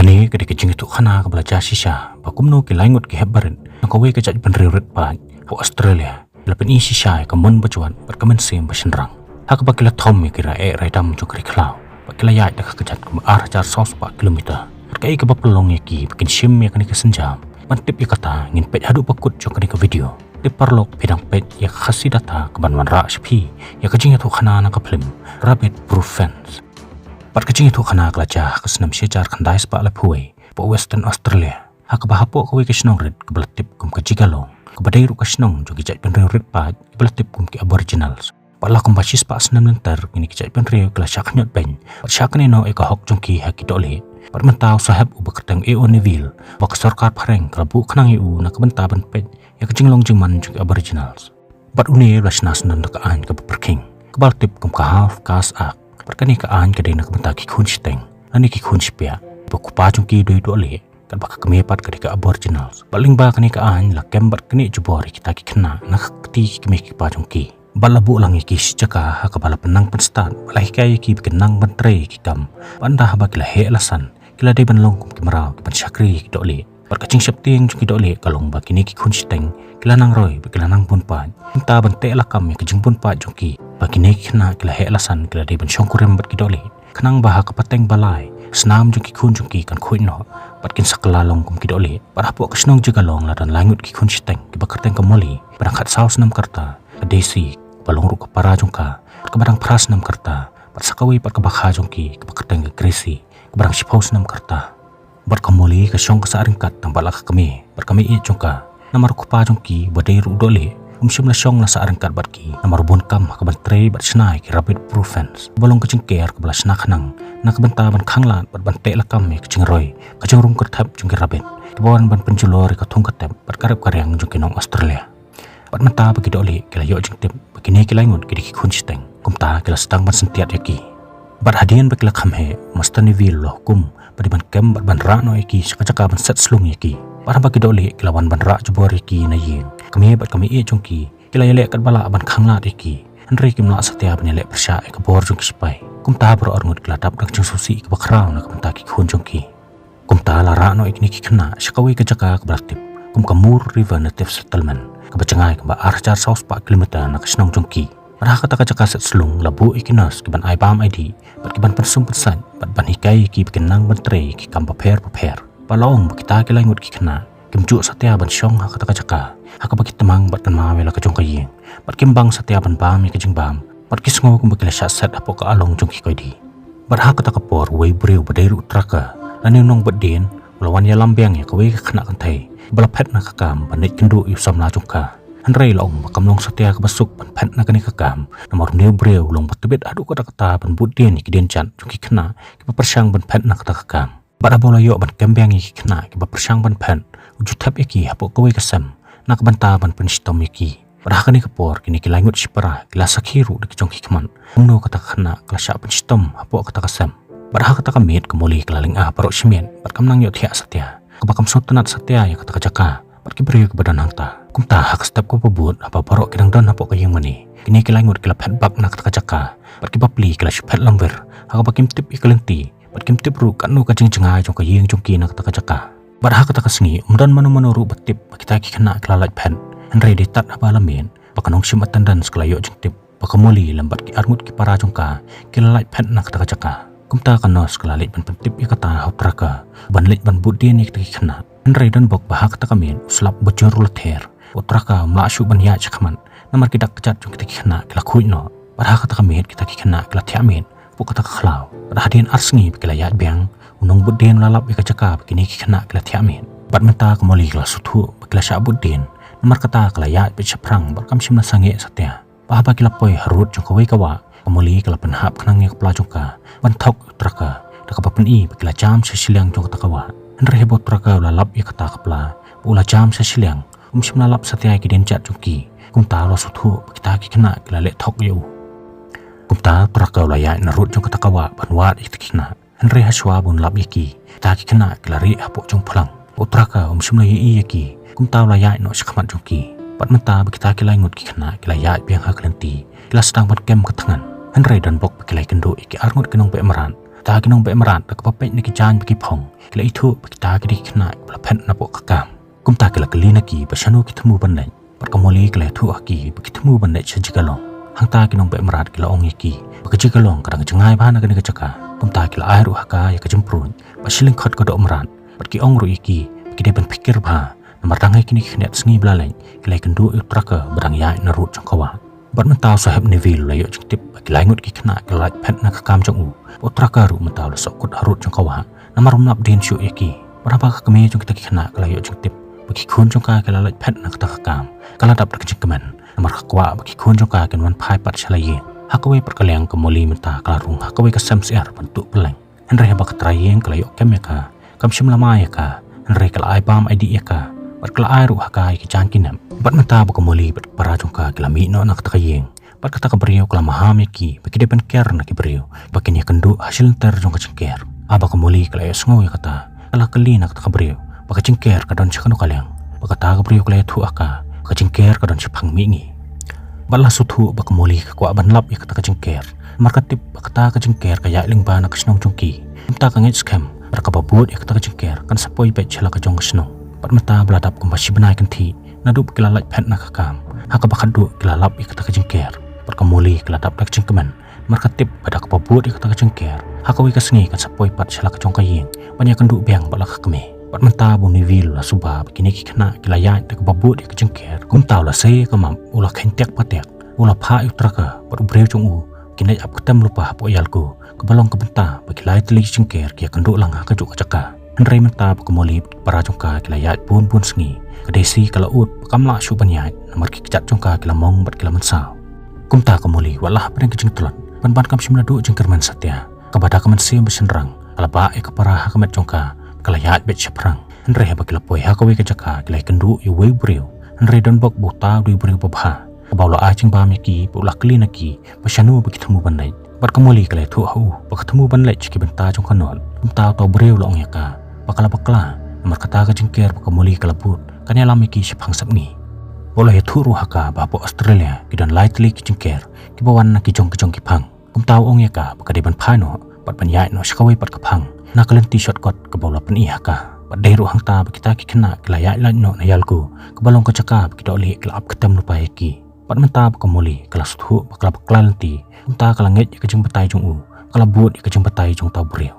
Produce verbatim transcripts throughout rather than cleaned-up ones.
Kane ka dei ka jingïathuhkhana kaba la jia shisha ba kumno ki laingut ki hep barit na kawei ka jaitbynriew rit paid ha Australia ki la pyni shisha ïa ka mon bajwat bad ka mynsiem bashynrang, ha kaba ki la thom ïa ki rah eh rah dam jong ka ri khlaw bad ki la ïaid da ka kjat kumba ar hajar saw spah kilometer. Bad kaei kaba pynlong ïa ki ba kin shim ïa kane ka sienjam? Ban tip ïa kata, ngin peit haduh ba kut jong kane ka video. Te paralok, phi dang peit ïa ka Khasi Data kaban wanrah sha phi ïa ka jingïathuhkhana na ka phlim Rabbit Proof Fence. Bad ka jingïathuhkhana ka la jia ha ka snem shi hajar khyndai spah laiphew wei hapoh Western Australia, ha kaba hapoh kawei ka shnong rit kaba la tip kum ka Jigalong, kaba dei ruh ka shnong jong ki jaitbynriew rit paid kiba la tip kum ki Aboriginals. Bad la kumba shispah snem lynter, kine ki jaitbynriew ki la shah khñiot beiñ bad shah knieh noh ïa ka hok jong ki ha ki dohlieh. Bad mynta u sahep uba kyrteng A O Neville, ba ka sorkar phareng ka la buh khnang ïa u na ka bynta ban peit ïa ka jinglong jingman jong ki Aboriginals. Bad une u la shna syndon da ka aiñ kaba pyrkhing, kaba la tip kum ka Half Caste Act. Bad kane ka aiñ ka dei na ka bynta ki khun shiteng lane ki khun shiphiah ba u kpa jong ki u dei u dohlieh, katba ka kmie pat ka dei ka Aboriginals. Bad lyngba kane ka aiñ la kem bad knieh jubor ïa kita ki khynnah na ka kti ki kmie ki kpa jong ki. Bad la buh lang ïa ki shi jaka ha kaba la pynnang pynstad bad la hikai ïa ki ba kin nang ban trei ïa ki kam, bad ynda haba ki la heh la san, ki la dei ban long kum ki mraw kiban shakri ïa ki dohlieh. Bad ka jingsheptieng jong ki dohlieh ka long ba kine ki khun shiteng ki la nang roi bad ki la nang bun paid. Mynta ban teh lakam ïa ka jingbun paid jong ki, ba kine ki khynnah ki la heh la san ki la dei ban shongkurim bad ki dohlieh, khnang ba ha ka pateng ba lai, snam jong ki khun jong ki kan khuid noh bad kin sa kylla long kum ki dohlieh. Bad hapoh ka shnong Jigalong la don laingut ki khun shiteng kiba kyrteng ka Molly, ba dang khatsaw snem ka rta, ka Daisy, ba long ruh ka para jong ka, bad kaba dang phra snem ka rta, bad sa kawei pat kaba kha jong ki kaba kyrteng ka Gracie, kaba dang shiphew snem ka rta. Bad ka Molly ka shong ka sah ryngkat tang bad la ka kmie bad ka meiieit jong ka, namar u kpa jong ki ba dei ruh u dohlieh um shym la shong la sah ryngkat bad ki, namar u bun kam ha kaban trei bad shna ïa ki rabbit proof fence, ba long ka jingker kaba la shna khnang na ka bynta ban khanglad bad ban teh lakam ïa ka jingroi, ka jingrung kyrthep jong ki rabbit, kiba wan ban pynjulor ïa ka thung ka tep bad ka rep ka riang jong ki nong Australia. Bad mynta ba ki dohlieh ki la ïoh jingtip ba kine ki laingut ki dei ki khun shiteng, kumta ki la sdang ban syntiat ïa ki. Bad hadien ba ki la kham heh, u Master Neville u la hukum ba dei ban kem bad ban rah noh ïa ki sha ka jaka ban set slung ïa ki. Bad haba ki dohlieh ki la wan ban rah jubor ïa ki na ïing, ka kmie bad ka meiieit jong ki ki la ïaleh katba lah ban khanglad ïa ki, hynrei kim lah satia ban ïaleh pyrshah ïa ka bor jong ki shipai. Kumta baroh arngut ki la dap da ka jingsngewsih kaba khraw na ka bynta ki khun jong ki. Kumta la rah noh ïa kine ki khynnah sha kawei ka jaka kaba la tip kum ka Moore River Native Settlement, kaba jngai kumba ar hajar saw spah kilometer na ka shnong jong ki. Bad ha kata ka jaka set slung la buh ïa ki nurse kiban ai bam ai dih bad kiban pynsum pynsait bad ban hikai ïa ki ba kin nang ban trei ïa ki kam bapher bapher. Bad la ong ba kita ki laingut ki khynnah kim ju satia ban shong ha kata ka jaka ha kaba ki tmang bad kynmaw ïa la ka jong ka ïing, bad kim bang satia ban bam ïa ka jingbam, bad ki sngew kumba ki la shah set hapoh ka along jong ki koidi. Bad ha kata ka por uwei u briew ba dei ruh u trucker lane u nongbud dien u la wan ïalam biang ïa kawei ka khynnah kynthei ba la phet na ka kam ban leit kynduh ïa u samla jong ka. Hynrei la ong ba kam long satia kaba suk ban phet na kane ka kam, namar une u briew u long ba tbit haduh katta katta ban bud dien ïa ki dienjat jong ki khynnah kiba pyrshang ban phet na kata ka kam. Bad haba u la ïoh ban kem biang ïa ki khynnah kiba pyrshang ban phet, u ju thep ïa ki hapoh kawei ka sem na ka bynta ban pynshitom ïa ki. Bad ha kane ka por kine ki laingut shipara ki la sakhi ruh da ki jong ki khmat kumno kata ka khynnah ka la shah pynshitom hapoh kata ka sem. Bad ha kata ka miet ka Molly ka la lynga baroh shi miet bad kam nang ïohthiah satia, kaba kam sngewtynnat satia ïa kata ka jaka bad ki briew kiba don hangta. Kumta ha ka step kaba bud, haba baroh ki dang don hapoh ka ïing mane, kine ki laingut ki la phet bak na kata ka jaka bad ki bapli ki la shu phet lamwir, ha kaba kim tip ïa ka lynti bad kim tip ruh katno ka jingjngai jong ka ïing jong ki na kata ka jaka. Bad ha kata ka sngi um don mano mano ruh ba tip ba kita ki khynnah ki la lait phet, hynrei dei tad haba la miet ba ka nongshim attendance ka la ïoh jingtip ba ka Molly lem bad ki arngut ki para jong ka ki la lait phet na kata ka jaka. Kumta ka nurse ka la leit ban pyntip ïa kata ha u trucker ban leit ban bud dien ïa kita ki khynnah. Hynrei don bok ba ha kata ka miet u slap ba jur u la ther. U trucker um lah shuh ban ïaid shakhmat namar ki dak kjat jong kita ki khynnah ki la khuid noh. Bad ha kata ka miet kita ki khynnah ki la thiah miet hapoh kata ka khlaw. Bad hadien ar sngi ba ki la ïaid biang, u nongbud dien u la lap ïa ka jaka ba kine ki khynnah ki la thiah miet. Bad mynta ka Molly ka la sngewthuh ba ki la shah bud dien, namar kata ka la ïaid beit shaphrang bad kam shym la sangeh satia. Bad haba ki la poi harud jong kawei ka wah, ka Molly ka la pynhap khnang ïa ka pla jong ka ban thok ïa u trucker, da kaba pyni ba ki la jam sha shiliang jong kata ka wah. Hynrei haba u trucker u la lap ïa kata ka pla ba u la jam sha shiliang, um shym la lap satia ïa ki dienjat jong ki. Kumta u la sngewthuh ba kita ki khynnah ki la leh thok ïa u. Kumta u trucker u la ïaid narud jong kata ka wah ban wad ïa kita ki khynnah. Hynrei hashwa ba un lap ïa ki, kita ki khynnah ki la rieh hapoh jong phlang. U trucker um shym la ïohi ïa ki, kumta u la ïaid noh shakhmat jong ki. Bad mynta ba kita ki laingut ki khynnah ki la ïaid biang ha ka lynti, ki la sdang ban kem ka thngan. Hynrei don bok ba ki la ïakynduh ïa ki arngut ki nongbeh mrad kita ki nongbeh mrad da kaba peit na ki jaiñ ba ki phong, ki la ithuh ba kita ki dei ki khynnah kiba la phet napoh ka kam. Kumta ki la kylli na ki ba shano ki thmu ban leit. Bad ka Molly ka la ïathuh ha ki ba ki thmu ban leit sha Jigalong. Hangta ki nongbeh mrad ki la ong ïa ki ba ka Jigalong ka dang jngai bha na kane ka jaka. Kumta ki la ai ruh ha ka ïa ka jingpruid bad shilliang khot ka doh mrad. Bad ki ong ruh ïa ki ba ki dei ban pyrkhat bha, namar dang ha kine ki khyndiat sngi ba la leit ki la ïakynduh ïa u trucker ba dang ïaid na rud jong ka wah. Bad mynta u Saheb Neville u la ïoh jingtip ba ki lai ngut ki khynnah ki la lait phet na ka kam jong u. Bad u trucker ruh mynta u la sahkut ha rud jong ka wah, namar um lap dien shuh ïa ki. Bad haba ka kmie jong kita ki khynnah ka la ïoh jingtip ba ki khun jong ka ki la lait phet na kata ka kam, ka la dap da ka jingkmen, namar ka kwah ba ki khun jong ka kin wan phai pat sha la ïing. Ha kawei pat ka liang ka Molly mynta ka la rung ha kawei ka sem syiar ban tuh pylleng. Hynrei haba ka trai ïing ka la ïoh kem ïa ka, kam shym la mai ïa ka, hynrei ka la ai bam ai dih ïa ka, bad ka la ai ruh ha ka ïa ki jaiñ ki nep. Bad mynta ba ka Molly bad ka para jong ka ki la mih noh na kata ka ïing, bad kata ka briew ka la maham ïa ki ba ki dei ban ker na ki briew ba kin ïakynduh ha shilynter jong ka jingker. Haba ka Molly ka la ïohsngew ïa kata, ka la kylli na kata ka briew ba ka jingker ka don sha kano ka liang. Bad kata ka briew ka la ïathuh ha ka ba ka jingker ka don shaphang mihngi. Bad la sngewthuh ba ka Molly ka kwah ban lap ïa kata ka jingker, namar ka tip ba kata ka jingker ka ïaid lyngba na ka shnong jong ki. Kumta ka ngeit skhem ba da kaba bud ïa kata ka jingker kan sa poi beit sha la ka jong ka shnong. Bad mynta ba la dap kumba shi bnai kynthih naduh ba ki la lait phet na ka kam, ha kaba khatduh ki la lap ïa kata ka jingker. Bad ka Molly ka la dap da ka jingkmen, namar ka tip ba da kaba bud ïa kata ka jingker, ha kawei ka sngi kan sa poi pat sha la ka jong ka ïing ban ïakynduh biang bad la ka kmie. Bad mynta ba u Neville u la suba ba kine ki khynnah ki la ïaid da kaba bud ïa ka jingker, kumta u la sei ïa ka map, u la kheiñ tiak pa tiak, u la phah ïa u trucker bad u briew jong u ba kin leit ap ktem lypa hapoh Yalco, kaba long ka bynta ba ki lai tylli ki jingker ki ïakynduh lang ha kajuh ka jaka. Hynrei mynta ba ka Molly bad ki para jong ka ki la ïaid bun bun sngi, ka Daisy ka la ud ba kam lah shuh ban ïaid, namar ki kjat jong ka ki la mong bad ki la mynsaw. Kumta ka Molly wat la hapdeng ka jingtlot, ban ban kam shym la duh jingkyrmen satia, kaba da ka mynsiem ba shynrang ka la bah ïa ka para ha ka met jong ka, ka la ïaid beit shaphrang. Hynrei haba ki la poi ha kawei ka jaka ki la ïakynduh ïa uwei u briew, hynrei donbok ba uta u dei u briew babha, kaba u la ai jingbam ïa ki bad u la kylli na ki ba shano ba ki thmu ban leit. Bad ka Molly ka la ïathuh ha u ba ka thmu ban leit sha ki bynta jong ka not. Kumta uta u briew u la ong ïa ka ba ka la bakla, namar kata ka jingker ba ka Molly ka la bud kan ïalam ïa ki shaphang sepngi. Bad u la ïathuh ruh ha ka ba hapoh Australia ki don lai tylli ki jingker kiba wan na ki jong ki jong ki phang. Kumta u ong ïa ka ba ka dei ban phai noh bad ban ïaid noh sha kawei pat ka phang na ka lynti shortcut kaba u la pyni ha ka. Bad dei ruh hangta ba kita ki khynnah ki la ïaid lait noh na Yalco, kaba long ka jaka ba ki dohlieh ki la ap ktem lypa ïa ki. Bad mynta ba ka Molly ka la sngewthuh ba ka la bakla lynti, kumta ka la ngeit ïa ka jingbatai jong u, ka la bud ïa ka jingbatai jong uta u briew.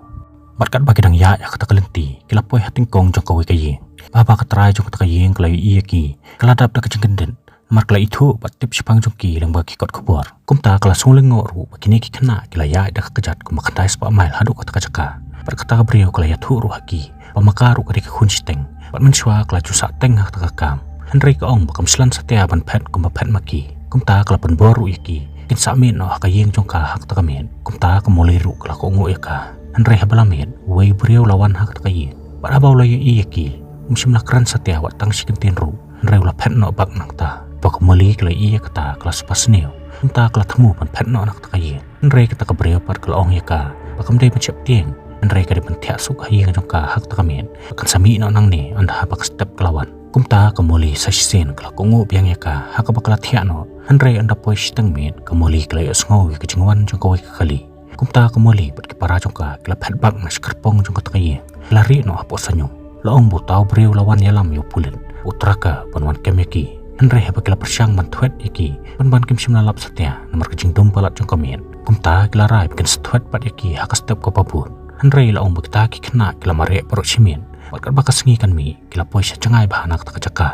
Bad katba ki dang ïaid ha kata ka lynti ki la poi ha tyngkong jong kawei ka ïing. Bad haba ka trai jong kata ka ïing ka la ïohi ïa ki, ka la dap da ka jingkyndit, namar ka la ithuh bad tip shaphang jong ki lyngba ki kot khubor. Kumta ka la sngewlyngngoh ruh ba kine ki khynnah ki la ïaid da ka kjat kumba khyndai spah mail haduh kata ka jaka. Bad kata ka briew ka la ïathuh ruh ha ki ba ma ka ruh ka dei ka khun shiteng, bad mynshuwa ka la ju sah teng ha kata ka kam. Hynrei ka ong ba kam shlan satia ban phet kumba phet ma ki. Kumta ka la pynbor ruh ïa ki kin sah miet noh ha ka ïing jong ka ha kata ka miet. Kumta ka Molly ruh ka la kohnguh ïa ka. Hynrei haba la miet, uwei u briew u la wan ha kata ka ïing. Bad haba u la ïohi ïa ki, um shym la kren satia wat tang shi kyntien ruh, hynrei u la phet noh bak na kata. Ba ka Molly ka la ïohi ïa kata ka la spah sniew. Kumta ka la thmu ban phet noh na kata ka ïing. Hynrei kata ka briew pat ka la ong ïa ka ba kam dei ban sheptieng, hynrei ka dei ban thiah suk ha ïing jong ka ha kata ka miet, ba kan sa mih noh nangne ynda haba ka step ka la wan. Kumta ka Molly sa shisien ka la kohnguh biang ïa ka ha kaba ka la thiah noh. Hynrei ynda poi shiteng miet ka Molly ka la ïohsngew ïa ka jingwan jong kawei ka kali. Kumta ka Molly bad ki para jong ka ki la phet bak na shi kyrpong jong kata ka ïing, ki la rieh noh hapoh sahñium. La ong ba uta u briew u la wan ïalam ïa u pulit, u trucker, ban wan kem ïa ki. Hynrei haba ki la pyrshang ban thwet ïa ki, pynban kim shym la lap satia namar ka jingdum palat jong ka miet. Kumta ki la rai ba kin sa thwet pat ïa ki ha ka step kaba bud. Hynrei la ong ba kita ki khynnah ki la mareh baroh shi miet. Bad katba ka sngi kan mih, ki la poi sha jngai bha na kata ka jaka.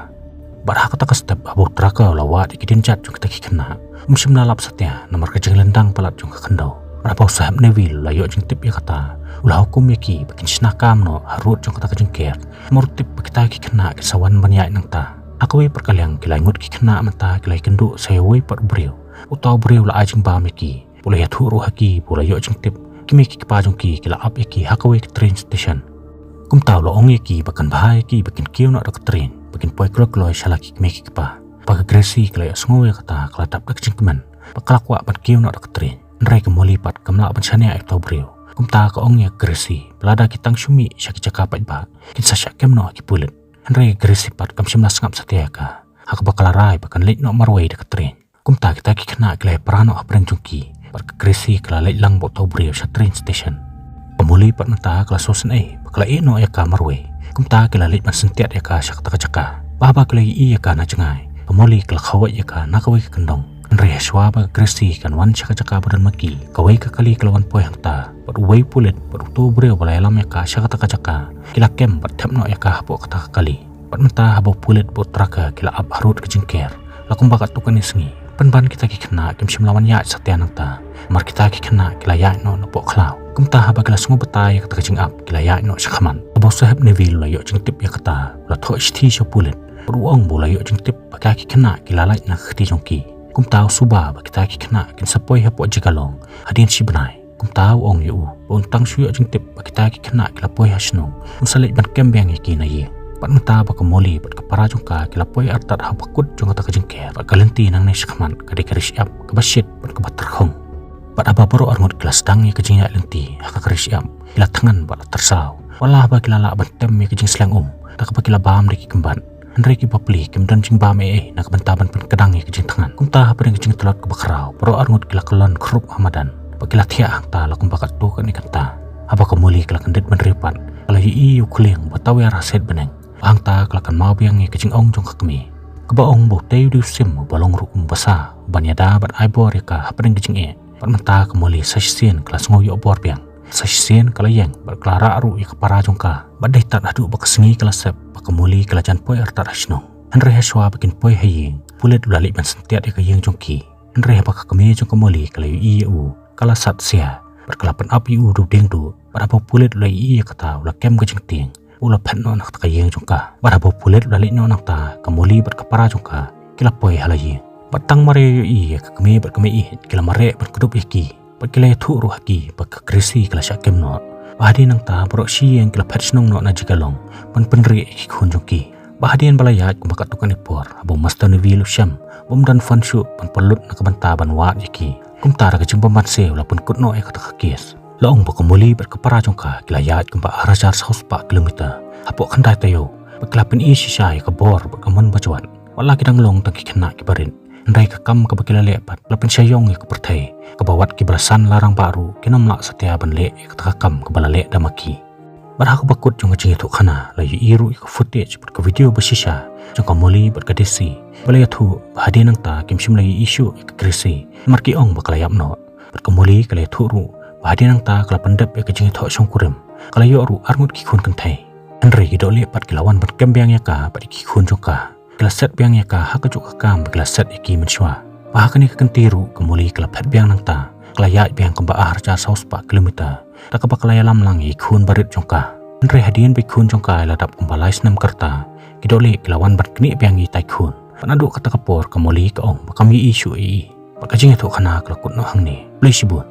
Bad ha kata ka step haba u trucker u la wad ïa ki dienjat jong kita ki khynnah, um shym la lap satia namar ka jinglyndang palat jong ka khyndew. Bad haba u Saheb Neville u la ïoh jingtip ïa kata, u la hukum ïa ki ba kin shna kam noh ha rud jong kata ka jingker, namar u tip ba kita ki khynnah kin sa wan ban ïaid nangta. Ha kawei pat ka liang ki lai ngut ki khynnah mynta ki la ïakynduh sa ïa uwei pat u briew. Uta u briew u la ai jingbam ïa ki, u la ïathuh ruh ha ki ba u la ïoh jingtip, ki mei ki kpa jong ki ki la ap ïa ki ha kawei ka train station. Kumta u la ong ïa ki ba kan bha ïa ki ba kin kiew noh da ka train, ba kin poi kloi kloi sha la ki kmie ki kpa. Ba ka Gracie ka la ïohsngew ïa kata ka la dap da ka jingkmen, ba ka la kwah ban kiew noh da ka train. Hynrei ka Molly pat kam lah ban shaniah ïa uta u briew. Kumta ka ong ïa ka Gracie ba lada ki tang shu mih sha ki jaka paidbah, kin sa shah kem noh ha ki pulit. Hynrei ka Gracie pat kam shym la sngap satia ïa ka, ha kaba ka la rai ba kan leit noh marwei da ka train. Kumta kita ki khynnah ki la ïapra noh hapdeng jong ki, bad ka Gracie ka la leit lang bad uta u briew sha train station. Molly pat mynta ka la sngewsynei ba ka la ïeh noh ïa ka marwei. Kumta ki la leit ban syntiat ïa ka sha kata ka jaka. Bad haba ki la ïohi ïa ka na jngai, ka Molly ka la khawai ïa ka na kawei ka kyndong. Hynrei hashwa ba ka Gracie kan wan sha ka jaka ba don ma ki, kawei ka kali ka la wan poi hangta. Bad uwei u pulit bad uto u briew ba la ïalam ïa ka sha kata ka jaka, ki la kem bad thep noh ïa ka hapoh kata ka kali. Bad mynta haba u pulit bad u tracker ki la ap harud ka jingker, la kumba katto katne sngi, pynban kita ki khynnah kim shym la wan ïaid satia nangta. Namar kita ki khynnah ki la ïaid noh napoh khlaw. Kumta haba ki la sngew batai ïa kata ka jingap, ki la ïaid noh shakhmat. Haba u sahep Neville u la ïoh jingtip ïa kata, u la thoh shithi sha u pulit. Bad u ong ba u la ïoh jingtip ba kita ki khynnah ki la lait na ka kti jong ki. Kumta u suba ba kita ki khynnah kin sa poi hapoh jaka long hadien shi bnai. Kumta u ong ïa u ba un tang shu ïoh jingtip ba kita ki khynnah ki la poi ha shnong, un sa leit ban kem biang ïa ki na ïing. Bad mynta ba ka Molly bad ka para jong ka ki la poi artat ha bakut jong kata ka jingker, bad ka lynti nangne shakhmat ka dei ka ri shyiap kaba shit bad kaba tyrkhong. Bad haba baroh arngut ki la sdang ïa ka jingïaid lynti ha ka ri shyiap, ki la thngan bad la tyrsaw. Wat la haba ki la lah ban tem ïa ka jingsleng um da kaba ki la bam da ki kymbat, hynrei ki bapli kim don jingbam ei ei na ka bynta ban pynkdang ïa ka jingthngan. Kumta hapdeng ka jingtlot kaba khraw, baroh arngut ki la kyllon khrup ha madan bad ki la thiah hangta la kumba katto katne kynta. Haba ka Molly ka la kyndit bynriew pat, ka la ïohi ïa u khlieng ba tawiar ha set bneng. Hangta ka la kynmaw biang ïa ka jingong jong ka kmie, kaba ong ba utei u dei u sim uba long ruh kum u basa, uban ïada bad ai bor ïa ka hapdeng ka jingeh. Bad mynta ka Molly sa shisien ka la sngew ïoh bor biang. Sa shisien ka la ïeng bad ka la rah ruh ïa ka para jong ka. Bad dei tad haduh ba ka sngi ka la sep ba ka Molly ka la jan poi artat ha shnong. Hynrei hashwa ba kin poi ha ïing, u pulit u la leit ban syntiat ïa ka ïing jong ki. Hynrei haba ka kmie jong ka Molly ka la ïohi ïa u, ka la sat sia bad ka la pynap ïa u da u dieng duh. Bad haba u pulit u la ïohi ïa kata, u la kem ka jingtieng, u la phet noh na kata ka ïing jong ka. Bad haba u pulit u la leit noh nangta, ka Molly bad ka para jong ka ki la poi ha la ïing. Bad tang mar ïohi ïa ka kmie bad ka mei ïeit, ki la mareh ban kdup ïa ki. Bad ki la ïathuh ruh ha ki ba ka Gracie ka la shah kem noh. Bad hadien nangta baroh shi ïing ki la phet shnong noh na jaka long ban pynrieh ïa ki khun jong ki. Bad hadien ba la ïaid kumba katto katne por, haba u Master Neville u shem ba um don phone shuh ban pynlut na ka bynta ban wad ïa ki, kumta da ka jingbymbanse u la pynkut noh ïa kata ka case. La ong ba ka Molly bad ka para jong ka ki la ïaid kumba ar hajar saw spah kilometer hapoh khyndai taïew. Bad ki la pyni shisha ïa ka bor bad ka mon bajwat. Wat la ki dang long tang ki khynnah kiba rit, hynrei ka kam kaba ki la leh pat ka la pynshah ïong ïa ka pyrthei, kaba wat kiba la san la rangbah ruh kin ym lah satia ban leh ïa kata ka kam kaba la leh da ma ki. Bad ha kaba kut jong ka jingïathuhkhana la ïohi ruh ïa ka footage bad ka video ba shisha jong ka Molly bad ka Daisy, ba la ïathuh ba hadien nangta kim shym la ïohi shuh ïa ka Gracie, namar ki ong ba ka la ïap noh. Bad ka Molly ka la ïathuh ruh ba hadien nangta ka la pyndep ïa ka jingïathoh shongkurim, ka la ïoh ruh arngut ki khun kynthei. Hynrei ki dohlieh pat ki la wan ban kem biang ïa ka bad ïa ki khun jong ka. Ki la set biang ïa ka ha kajuh ka kam ba ki la set ïa ki mynshuwa. Bad ha kane ka kynti ruh ka Molly ka la phet biang nangta, ka la ïaid biang kumba ar hajar saw spah kilometer, da kaba ka la ïalam lang ïa i khun barit jong ka. Hynrei hadien ba i khun jong ka i la dap kumba lai snem ka rta, ki dohlieh ki la wan ban knieh biang ïa itai i khun. Bad naduh kata ka por ka Molly ka ong ba kam ïohi shuh ïa i. Bad ka jingïathuhkhana ka la kut noh hangne. Khublei shibun.